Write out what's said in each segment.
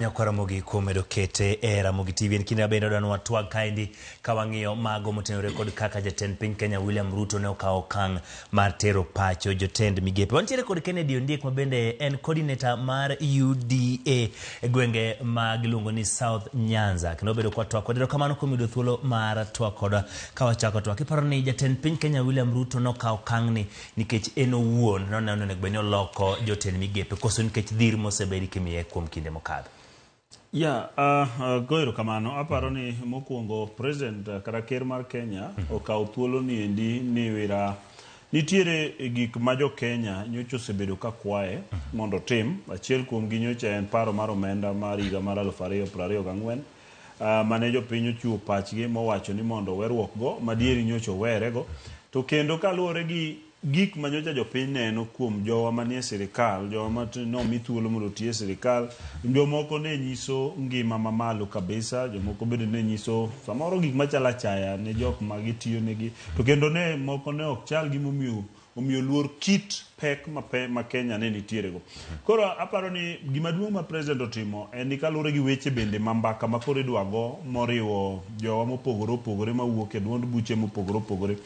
Nyakwa Ramogi kuom medo kete e Ramogi TV. En kinde mabende wadwa ni watwag kaendi ka wang'iyo mago motenore kod kaka jatend piny Kenya William Ruto ne okawo okang' mar tero pacho jotend migepe. Wantiere kod Kennedy Ondiek ma bende en coordinator mar UDA e gwenge ma giluongo ni South Nyanza. Kendo obedo kwa twak kod erokamano kuom yudo thuolo mar twak kodwa ka wachako twak. Iparo ni jatend piny Kenya William Ruto nokawo okang'ni nikech en owuon noneno ni onego bed ni oloko jotend migepe koso nikech dhir mosebedi kimiye kuom kinde mokadho? Ya, go erokamano. Aparo ni mokwongo president kata ker mar Kenya okawo thuolo ni endi ni wira nitiere gik ma jo Kenya nyocha osebedo ka kwaye mondo otim. Achiel kuom gi nyocha en paro mar omenda mar higa mar 2024 mane jopiny ochiwo pachgi mowacho ni mondo oweruok go, madieri nyocha owere go. To kendo kaluwore gi gik ma nyocha jopiny neno kuom jowa manie sirikal, jowa ma nomi thuolo mondo oti e sirikal, jomoko ne nyiso ngima mamalo kabisa, jomoko bende ne nyiso samoro gik machalo achaya ne jok ma gitiyo negi, to kendo ne moko ne ok chal gimomiyo omiyo luor kit pek ma, pe, ma Kenya ne nitiere go. Koro aparo ni gima duong' ma president otimo en ni kaluwore gi weche bende ma mbaka ma koro idwa go moriwo jowa mopogore opogore mawuok e duond buche mopogore opogore.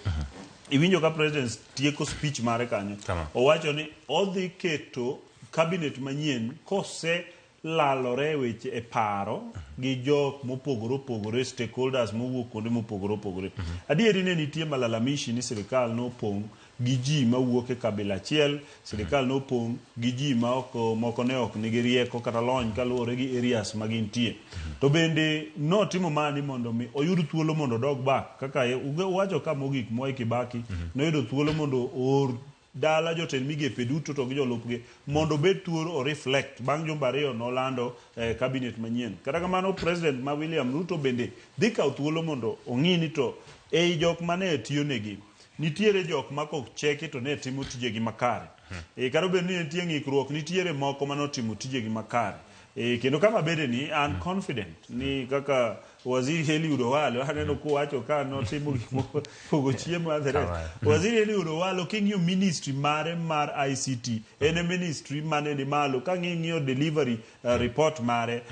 Iwinjo ka president tieko speech mare kanyo. Kama. Owacho ni odhi keto cabinet manyien kose lalore e weche e paro gi jok mopogore opogore stakeholders mowuok kuonde mopogore opogore. Adieri ne nitie malalamishi ni sirikal nopong' gi ji mawuok e kabila achiel, sirikal nopong' gi ji ma ok moko ne ok nigi rieko kata lony kaluwore gi areas ma gintie. To bende notimo mani mondo mi oyud thuolo mondo odog back kaka uwacho ka mogik Mwai Kibaki noyudo thuolo mondo oor dala jotend migepe duto to gi jolupgi mondo obed thuolo o reflect bang' jumbe ariyo nolando eh, cabinet manyien. Kata kamano president ma William Ruto bende dhi kawo thuolo mondo ong'i ni to ei jok mane tiyo negi nitiere jok ma kocheki to ne timo tijegi makare. E, kata obedo ni nitie ng'ikruok nitiere moko manotimo tijegi makare. E, kendo kama bede ni an confident ni kaka Waziri Eliud Owalo aneno kuwacho ka notimo gik moko pogo chiemo and the rest. Waziri Eliud Owalo king'iyo ministry mare mar ICT en e ministry mane ni malo ka ng'iyo delivery report mare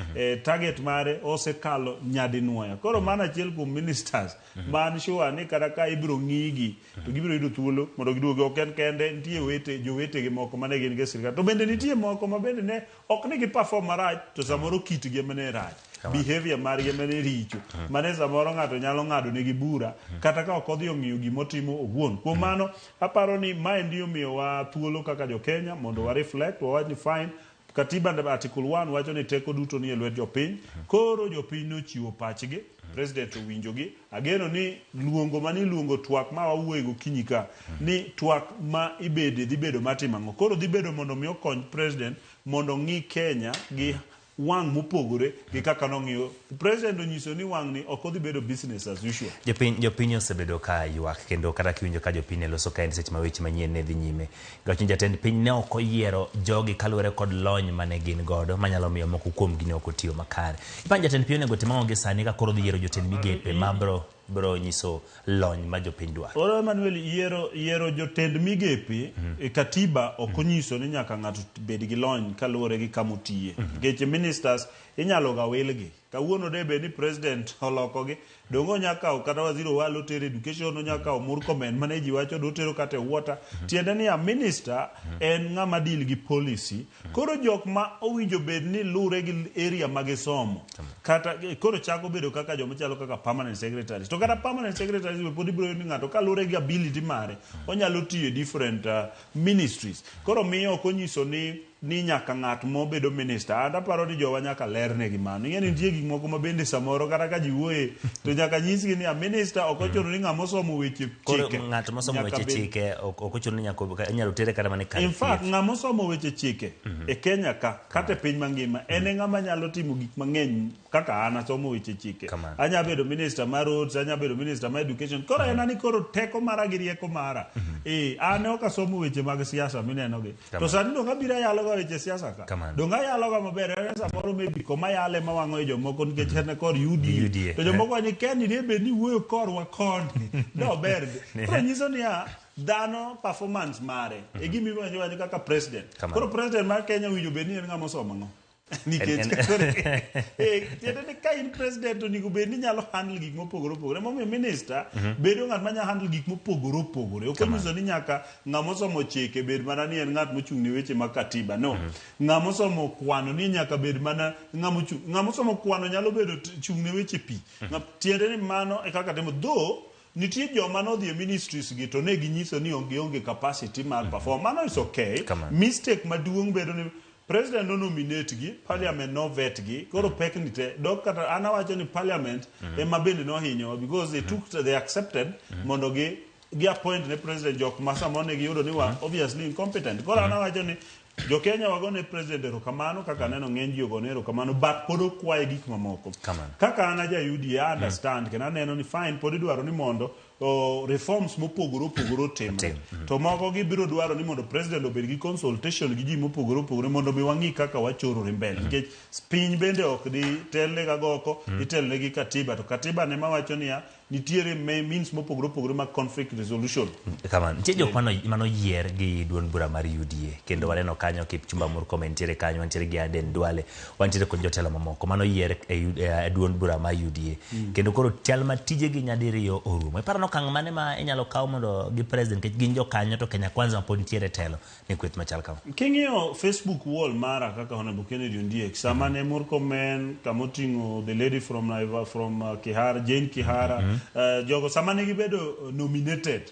target mare osekalo nyadinwoya. Koro mano achiel kuom ministers ma an sure ni kata ka ibiro ng'igi to gibiro yudo thuolo mondo giduogi. Ok en kende, nitie wete jowetegi moko mane gin go e sirkal. To bende nitie moko ma bende ne ok ni gi perform marach to samoro kitgi ema ne rach. Behavior margi ema ne richo. Mane samoro ng'ato nyalo ng'ado negi bura kata ka ok odhi ong'iyo gimotimo owuon. Kuom mano, aparo ni maendi omiyowa thuolo kaka jo Kenya mondo wa reflect, wawach ni fine, Katiba Article 1 wacho ni teko duto nie lwet jopiny. Koro jopiny nochiwo pachgi, president owinjogi. Ageno ni luongo mane iluongo twak ma wawuoye gokinyi ka, ni twak ma ibede dhi bedo mar timo ang'o. Koro dhi bedo mondo mi okony president mondo ong'i Kenya gi wang' mopogore gi kaka nong'iyo. President onyiso ni wang' ni ok odhi bedo business as usual. Jopiny, jopiny osebedo ka ywak kendo kata kiwinjo ka jopiny ne loso kaendi seche ma weche manyien ne dhi nyime. Giwacho ni jatend piny ne ok oyiero jogi kaluwore kod lony mane gin godo manyalo miyo moko kuomgi ne ok otiyo makare. Iparo ni jatend piny onego otim ang'o gi sani ka koro odhi yiero jotend migepe ma bro, bro nyiso lony ma jopiny dwaro? Oro Emmanuel yiero yiero jotend migepe e katiba ok onyiso ni nyaka ng'ato bed gi lony kaluwore gi kama otiye. Nikech ministers inyalo ga wilgi. Kawuono de bed ni president olokogi, donge onya kawo kata waziri Owalo otere education, onya kawo Murkomen mane ji wacho dotero kata e water. Tiende ni a minister en ng'ama deal gi policy. Koro jok ma owinjo bed ni lure gi area ma gisomo kata koro chako bedo kaka joma chalo kaka permanent secretaries. To kata permanent secretaries be pod ibiro yudo ni ng'ato kalure gi ability mare onyalo tiyo e different ministries. Koro miyo ok onyiso ni ni nyaka ng'at mobedo minister. And aparo ni jowa nyaka lernegi mano. Ing'e ni nitie gik moko ma bende samoro kata ka ji wuoye to nyaka nyisgi ni a minister ok ochuno ni ng'ama osomo weche Koro chike. ng'at mosomo nyaka weche bed- chike ok ok ochuno ni nyaka inyalo tere kata mana e kar In fact, thieth. ng'ama osomo weche chike e Kenya ka kata e piny mangima en e ng'ama nyalo timo gik mang'eny kaka an asomo weche chike. Kamano. Anya bedo minister mar roads, anya bedo minister mar education. Koro en ani koro teko mara gi rieko mara. Eh, an ok asomo weche mag siasa mineno gi. To sani donge abiro ayalo ga weche siasa ka? Kamano. Donge ayalo ga maber? En samoro maybe koma ayale ma wang'o i jomoko nikech en kor UDA. UDA, To jomoko wacho ni Ken ni bed ni wuoyo korwa koni. Dober. Koro nyiso niya dhano performance mare e gima iwacho wacho kaka president. Kamano. Koro president mar Kenya owinjo bed ni en ng'ama osomo ang'o? Nikech tiende ni ka in president onego bed ni nyalo handle gik mopogore opogore. Emomiyo minister bedo ng'at manya handle gik mopogore opogore. Ok onyiso ni nyaka ng'ama osomo chike bed mana ni en ng'at mochung' ne weche mag katiba. No. Ng'ama osomo kwano ni nyaka bed mana ng'ama ochung'. Ng'ama osomo kwano nyalo bedo chung' ne weche pi. Tiende ni mano e kaka timo. Though nitie joma nodhi e ministries gi to ne ginyiso ni gionge capacity mar perform. Mano is okay. Mistake maduong' bedo ni president no nominate gi, parliament no vet gi, koro pek ni te. Dok kata an awacho ni parliament ema bende nohinyowa because they took they accepted mondo gi appoint ne president jok ma samoro ne giyudo ni wa obviously incompetent. Koro an awacho ni jo Kenya wagone president erokamano kaka aneno ng'eny ji ogone erokamano, but pod okwaye gik mamoko. Kaka an aja UDA, I understand kendo aneno ni fine, pod idwaro ni mondo reforms mopogore opogore otimre. To moko gibiro dwaro ni mondo president obed gi consultation gi ji mopogore opogore mondo mi wang'i kaka wachorore mbele. Nikech piny bende ok di telne ga goko, itelne gi katiba. To katiba ne mawacho niya, nitiere means mopogore opogore mag conflict resolution. Kamano. Nitie jok manoyier gi duond bura mar UDA kendo waneno kanyo Kipchumba Murkomen nitiere kanyo, wantiere gi Aden Duale, wantiere kod jotelo mamoko manoyier e duond bura mar UDA. Kendo koro chal ma tijegi nyadiriyo orumo. Iparo ni okang' mane ma inyalo kaw mondo gi president nikech gin jokanyo to Kenya Kwanza ma pod nitiere e telo ni kweth machal kama. King'iyo Facebook wall mara kaka Honorable Kennedy Ondiek, sama ne Murkomen, kama oting'o the lady from Naiva, from Kihara, Jane Kihara, jogo sama ne gibedo nominated,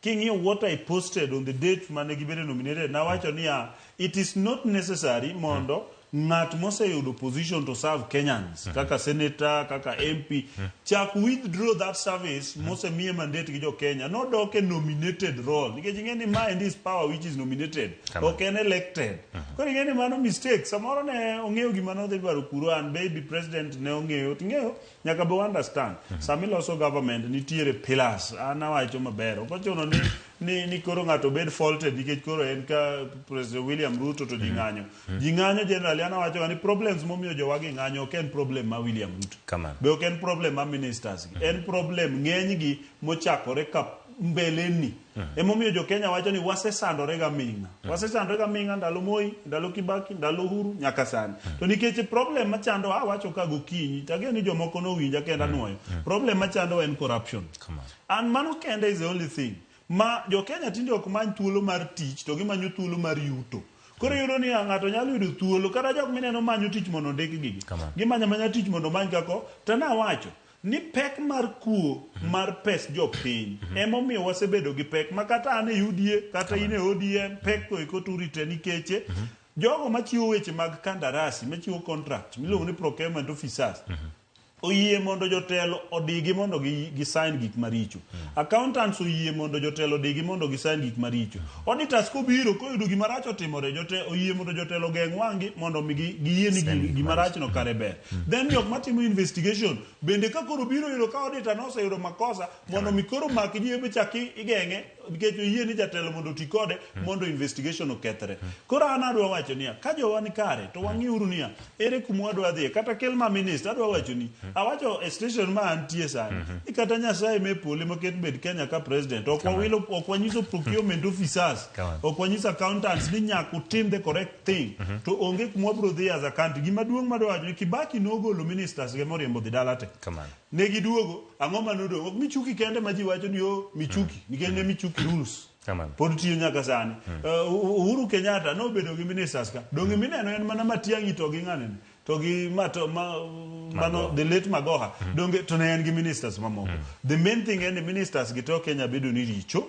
king'iyo what I posted on the date mane gibedo nominated, nawacho niya, it is not necessary mondo ng'at moseyudo position to serve Kenyans, kaka senator, kaka MP, chak withdraw that service mosemiye mandate gi jo Kenya, nodok e nominated role. Nikech ing'e ni ma and is power which is nominated, ok en elected. Koro ing'e ni mano mistake, samoro ne ong'eyo gima nodhi dwaro kuro, and maybe president ne ong'eyo, ting'eyo, nyaka be understand. Sama iloso government nitiere pillars, an awacho maber, ok ochuno ni koro ng'ato bed faulted nikech koro en ka President William Ruto to ji ng'anyo. Ji ng'anyo generally, an awacho ga ni problems momiyo jowagi ng'anyo ok en problem ma William Ruto. Be ok en problem ma ministers gi. En problem ng'enygi mochakore ka mbeleni. Emomiyo jo Kenya wacho ni wasesandore ga ming'a. Wasesandore ga ming'a ndalo Moi, ndalo Kibaki, ndalo Uhuru nyaka sani. To nikech problem machando awacho ka gokinyi, tageno ni jomoko nowinja kendo anuoyo. Problem machando en corruption. And mano kende is the only thing. Ma jo Kenya tinde ok many thuolo mar tich to gimanyo thuolo mar yuto. Koro iyudo ni ng'ato nyalo yudo thuolo kata jok mineno manyo tich mondo ondik gigi. Gimanyo amanya tich mondo omany kako to nawacho ni pek mar kuo mar pes jopiny emomiyo wasebedo gi pek ma kata an e UDA kata in e ODM pek go eko turite nikech jogo machiwo weche mag kandarasi machiwo contract miluongo ni procurement officers oyie mondo jotelo odigi mondo gi sign gik maricho. Accountants oyie mondo jotelo odigi mondo gi sign gik maricho. Auditors kobiro koyudo gima rach otimore, oyie mondo jotelo ogeng' wang'gi mondo mi giyie ni gima rach no kare ber. Then jok matimo investigation bende ka koro biro yudo ka auditor noseyudo makosa mondo mi koro mak ji ebe chak igeng'e nikech oyie ni jatelo mondo oti kode mondo investigation okethre. Koro an adwa wacho niya, ka jowa ni kare to wang'iuru niya, ere kuma wadwa dhiye. Kata kel ma minister adwa wacho ni, awacho e station ma antie sani, ni kata Nyasaye me polo ema ket bed Kenya ka president, ok wawilo, ok wanyiso procurement officers, ok wanyiso accountants ni nyaka utim the correct thing. To onge kuma wabiro dhiye as a country. Gima duong' madwa wacho ni Kibaki nogolo ministers ge moriembo dhi dala te. Ne giduogo, ang'o manodong'? Ok Michuki kende ma ji wacho ni o Michuki, nikech ne Michuki rules. Pod tiyo nyaka sani. Uhuru Kenyatta nobedo gi ministers ka. Donge mineno en mana Matiang'i to gi ng'ane ni? To gi mano the late Magoha. Donge to ne en gi ministers mamoko. The main thing en ni ministers gi to Kenya bedo ni richo.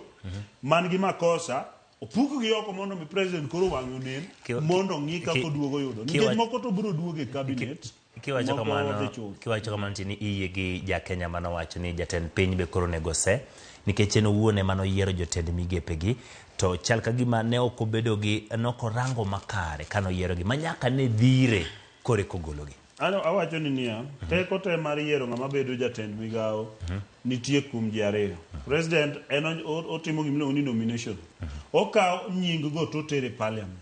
Man gi makosa opuk gi oko mondo mi president koro wang'e onen mondo ong'i kaka oduogo yudo. Nikech moko to biro duogo e cabinet. Kiwacho kamano ni iyie gi ja Kenya manowacho ni jatend piny be koro onego se nikech en owuon ema noyiero jotend migepe gi to chal ka gima ne ok obedo gi ne ok orango makare kane oyiero gi ma nyaka ne dhire kore kogologi. Awacho ni niya, teko te mar yiero ng'ama bedo jatend migawo nitie kuom ji ariyo. President en otimo gima iluongo ni nomination. Okawo nying go to otere e parliament.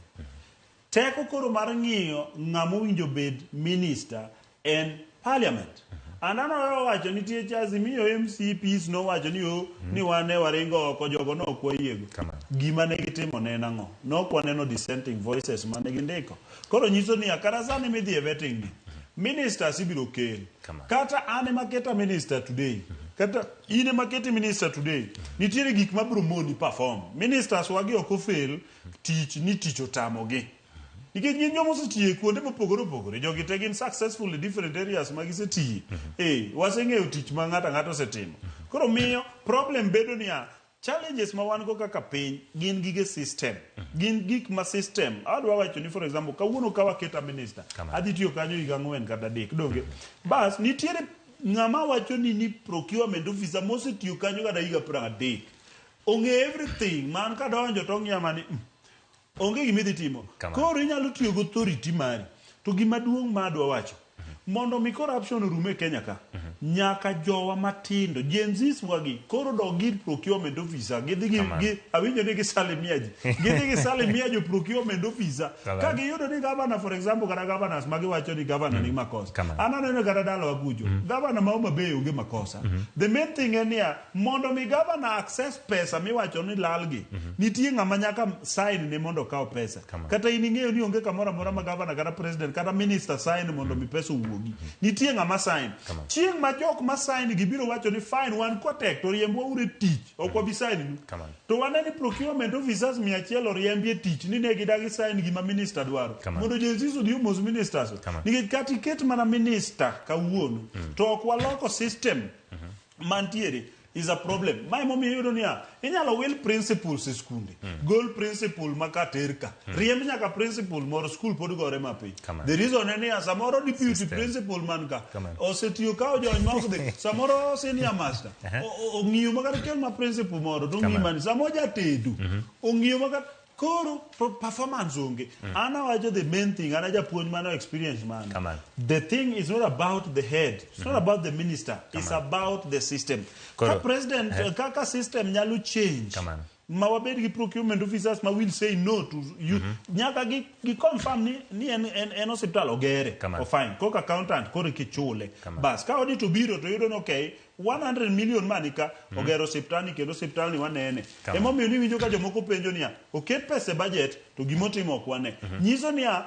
Teko koro mar ng'iyo ng'ama owinjo bed minister en parliament. And an owacho nitie Azimio MCPs nowacho ni o ni wan ne waringo oko jogo no ok wayiego. Gima ne gitimo ne en ang'o? Ne ok waneno dissenting voices mane gindiko. Koro nyiso niya, kata sani midhi e vetting ni, ministers ibiro kel. Kamano. Kata an ema keta minister today, kata in ema keti minister today, nitiere gik mabiro moni perform. Ministers wagi ok ofail tich ni tich otamogi. Nikech gin joma osetiyo e kuonde mopogore opogore. Jogi te gin successful e different areas ma gisetiye. Eh, waseng'eyo tich ma ng'ato ang'ata osetimo. Koro miyo problem bedo niya, challenges ma wan go kaka piny gin gige system. Gin gik ma system. Adwa wacho ni for example, kawuono ka waketa minister, Kamano. adhi tiyo kanyo higa ang'wen kata adek, donge? Bas, nitiere ng'ama wacho ni ni procurement officer mosetiyo kanyo kata higa 30. Ong'e everything, man kadonjo to ong'iya mani, onge gima idhi timo. Kamano. Koro inyalo tiyo gi authority mari. To gima duong' ma adwa wacho, mondo mi corruption orum e Kenya ka, nyaka jowa matindo, Gen Zs wagi, koro dog ir procurement officer, gidhi gi, Kamano. gi awinjo ni gisalimia ji. Gidhi gisalimia jo procurement officer. Kamano. Ka giyudo ni governor, for example, kata governors magiwacho ni governor ni makosa. Kamano. An aneno kata dalawa kucho, governor ma Homa Bay onge makosa. The main thing en niya, mondo mi governor access pesa miwacho ni lalgi, nitie ng'ama nyaka sign ne mondo okaw pesa. Kamano. Kata in ing'eyo ni onge kamoro amora ma governor kata president kata minister sign mondo mi pesa owuogi. Nitie ng'ama sign. Kamano. Chieng' ma jok ma sign gi biro wacho ni fine wan kotek to riembwa uru e tich, ok wabi sign nu. Kamano. To wane ni procurement officers 100 oriembi e tich ni ne gidagi sign gima minister dwaro. Kamano. Mondo Gen Zs odhi omos ministers. Kamano. Nikech kata iket mana minister kawuono to ok waloko system mantiere is a problem. Ma emomiyo iyudo niya, inyalo wil principals e skunde. Gol principal ma ka ter ka. Riemb nyaka principal moro skul pod gore mapiny. Kamano. The reason en niya, samoro deputy System. principal man ka Kamano. osetiyo ka ojony ma ok dhi. Samoro senior master ong'iyo ma kata kel ma principal moro to ong'iyo Kamano. mani. Samoro jatedo ong'iyo ma kata koro performance onge. An awacho the main thing, an a japuonj mano experience mano. Kamano. The thing is not about the head, it's not about the minister, it's about the system. Koro- Ka president, kaka system nyalo change. Kamano. Ma wabed gi procurement officers ma will say no to you. Nyaka gi, gi confirm ni, ni en, en, en osiptal ogere. Kamano. O fine. Koka accountant koro kichule. Kamano. Bas, ka audit obiro to yudo ni okay, 100 million mani ka ogero osiptalni kendo osiptalni wanene. Kamano. Emomiyo niwinjo ka jomoko penjo niya, oket pesa e budget to gimotimo ok wane. Nyiso niya,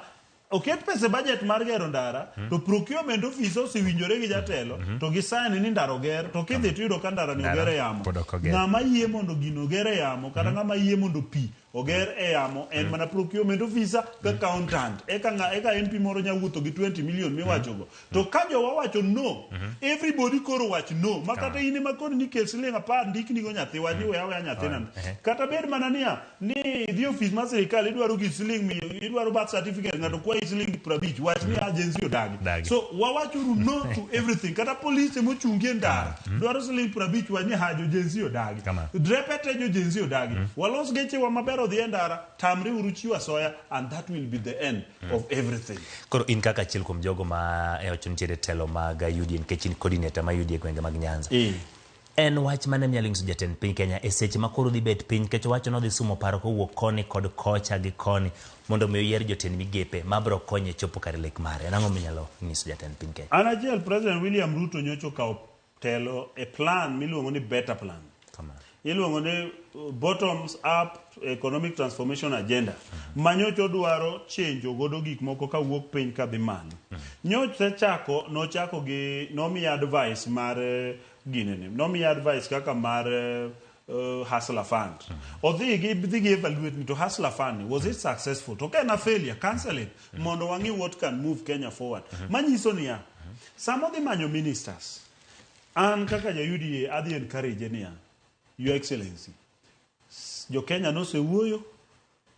oket pesa e budget mar gero ndara to procurement officer osewinjore gi jatelo to gi sign ni ndara oger to kidhi to iyudo ka ndara ni Ndara oger e yamo. pod ok oger. Ng'ama yie mondo gino oger e yamo kata ng'ama yie mondo pi oger e yamo en mana procurement officer ka accountant. Eka ng'a, eka MP moro nya wuotho gi 20 million miwachogo. To ka jowa wacho no, everybody koro wach no. Ma kata in ema koni ni kel siling 10 ndikni go nyathi wach ni we aweya nyathina. Kata bed mana niya, ni idhi ofis mar sirikal idwaro gi siling idwaro birth certificate ng'ato kwayi siling 50 wach ni agency odagi. Dagi. So wawachuru no to everything. Kata polise mochungi e ndara dwaro siling 50 wach ni ha jo Gen Z odagi. Kamano. Drepe te jo Gen Z odagi. Walos gechewa maber odhi e ndara, tamre uru chiwo asoya and that will be the end of everything. Koro in kaka achiel kuom jogo ma e wacho nitiere telo mag UDA nikech in coordinator ma UDA e gwenge mag Nyanza. En wach mane minyalo nyiso jatend piny Kenya e seche ma koro dhi bet piny nikech owacho ni odhi sumo paro kowuok koni kod kocha gi koni mondo mi oyier jotend migepe mabiro konye chopo kar lek mare. En ang'o minyalo nyiso jatend piny Kenya? An achiel President William Ruto nyocha okawo telo e plan miluongo ni Better Plan. Kamano. Iluongo ni bottoms up economic transformation agenda. Ma nyocha odwaro chenjo godo gik moko kawuok piny kadhi malo. Nyocha chako nochako gi nomiya advice mar ginene. Nomiya advice kaka mar Hustler Fund. Odhi gi dhi gi evaluate ni to Hustler Fund ni, was it successful? To ka en a failure, cancel it. Mondo wang'i what can move Kenya forward. Manyiso niya, sama odhi manyo ministers, an kaka ja UDA adhi encourage niya, Your Excellency, jo Kenya nosewuoyo,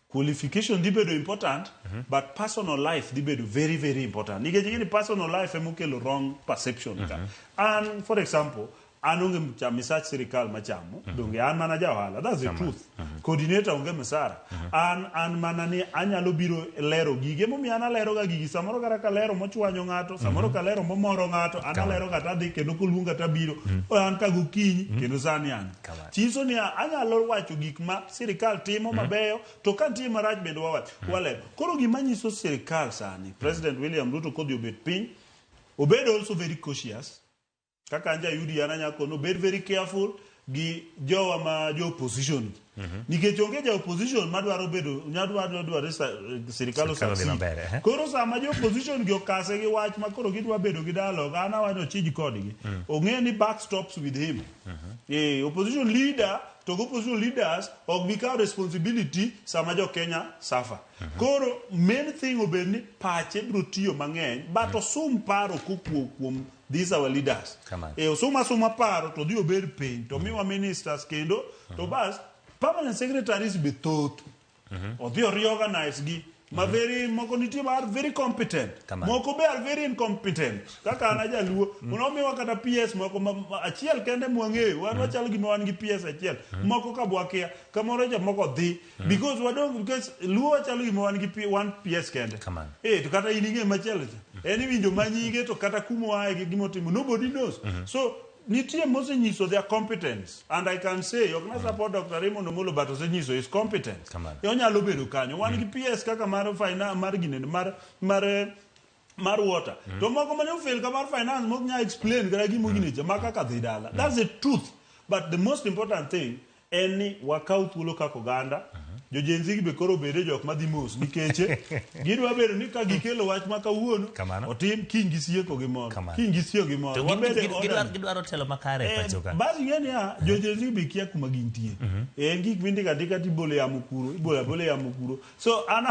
qualification dhi bedo important, but personal life dhi bedo very very important. Nikech ing'e ni personal life emokelo wrong perception ka. An, for example, an onge misach sirikal machamo, donge an mana ja ohala, that's the truth. Coordinator onge misara. An mana ni anyalo biro lero gigi, emomiyo an alero ga gigi, samoro kata kalero mochwanyo ng'ato, samoro kalero momoro ng'ato, an alero ga tadhi kendo koluonga tabiro, an ka gokinyi, kendo sani an. Kamano. Nyiso ni anyalo wacho gik ma sirikal timo mabeyo, to ka nitie marach bende wawacho, walero. Koro gima nyiso sirikal sani, President William Ruto kodhi obet piny, obed also very cautious. Kaka an ja UDA an anyalo kono, obed very careful. gi jowa ma jo opposition nikech onge ja opposition madwaro bedo nyadwaro dwaro sirikal Sirikal odhi osucceed. maber, eh. Koro sama jo opposition gi okase gi wach ma koro gidwa bedo gi dialogue, an awacho ochij kodgi. Ong'e ni buck stops with him. Opposition leader to go opposition leaders ok bi kawo responsibility sama jo Kenya suffer. Koro main thing obed ni pache biro tiyo mang'eny, but osum paro kokuo kuom these our leaders. Kamano. Osum asuma paro to dhi obed piny to miwa ministers kendo to bas permanent secretaries be thoth. Odhi o reorganize gi ma very moko nitie ma are very competent. Kamano. Moko be are very incompetent. Kaka an ajaluo, nomiwa kata PS moko achiel kende mwang'eyo. Wan wachalo gima wan gi PS achiel. Moko ka bwakia, kamoro jomoko dhi. Because wadong because Luo wachalo gima wan gi one PS kende. Kamano. To kata in ing'e machielo cha. En iwinjo manyinge to kata kuma oaye gi gimotimo. Nobody knows. So nitie mosenyiso their competence and I can say ok na support Dr. Raymond Omolo but osenyiso his competence. Kamano. Onyalo bedo kanyo. Wan gi PS kaka mar finance mar ginene mar water. To moko mane ofail ka mar finance mok nya explain kata gimo gine cha ma kaka dhi dala. That's the truth. But the most important thing en ni wakaw thuolo kaka oganda. Jo Gen Z gi be koro obede jok madhi mos nikech gidwa bedo ni ka gikelo wach ma kawuono Kamano. otim kiny gisieko gi moro. Kamano. Kiny gisieko gi moro. To Wabede orderly. gidwaro telo makare e pacho ka. Bas ing'e niya, jo Gen Z be kia kuma gintie. En gik mindiko andika tibolo e yamo kuro, ibolo abola e yamo kuro. So an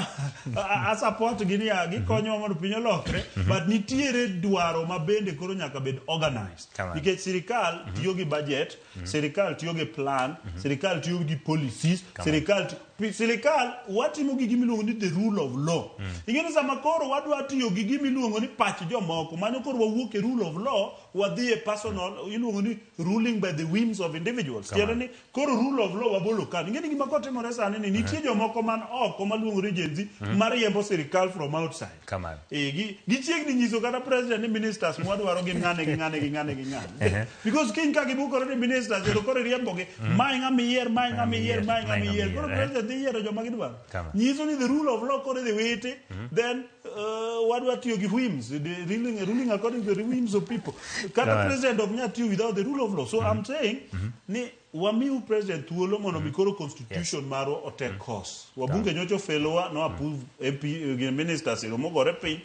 a support gi niya, gikonyowa mondo piny olokre, but nitiere dwaro ma bende koro nyaka bed organized. Kamano. Nikech sirikal tiyo gi budget, sirikal tiyo gi plan, sirikal tiyo gi policies, sirikal watimo gi gima iluongo ni the rule of law. Ing'e ni sama koro wadwa tiyo gi gima iluongo ni pach jomoko, mano koro wawuok e rule of law, wadhi e personal, iluongo ni ruling by the whims of individuals. Tiende ni koro rule of law wabolo kando. Ing'e ni gima kotimore sani ni nitie jomoko man oko maluongore Gen Z mariembo sirikal from outside. Kamano. Gichiegni nyiso kata president ni ministers mwadwaro gin ng'ane gi ng'ane gi ng'ane gi ng'ane. Because kiny ka gibukore ni ministers ero koro iriembogi, mae ng'ama iyier, mae ng'ama iyier, mae ng'ama iyier. Koro president dhi yiero joma gidwaro. Kamano. Nyiso ni the rule of law koro idhi witi, then wadwa tiyo gi whims, the ruling according to the whims of people. Kata president ok nyal tiyo without the rule of law. So I'm saying ni wamiu president thuolo mondo mi koro constitution marwa otek course. Wabunge nyocha ofelowa, no approve MP ministers ero mogore piny.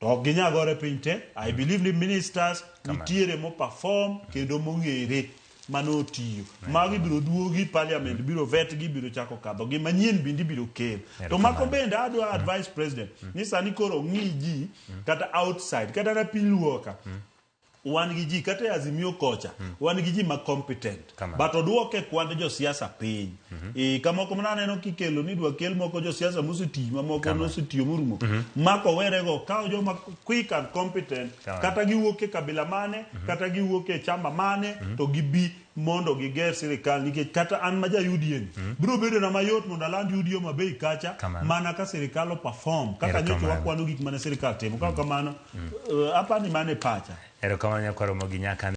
To ok ginyal gore piny te. I believe ni ministers nitiere mo perform kendo mong'ere mano otiyo. Magi biro duogi parliament biro vet gi biro chako kadho gi manyien bende biro kel. To mako bende adwa advise president ni sani koro ng'i ji kata outside kata na piny luo ka. Wan gi ji kata e Azimio kocha wan gi ji ma competent. Kamano. But oduoke kwand josiasa piny. Kamoko mana aneno kikelo ni idwa kel moko josiasa mosetiyo mamoko nosetiyo morumo. Mako werego kaw joma quick and competent. Kamano. Kata giwuok e kabila mane, kata giwuok e chama mane, to gibi mondo giger sirikal nikech kata an ma ja UDA ni biro bedo na mayot mondo aland UDA Homa Bay kacha Kamano. mana ka sirikal o perform kaka nyocha Erokamano. wakwano gik mane sirikal timo. Ka kamano, apani mano e pacha. Erokamano nyakwar Ramogi nyaka.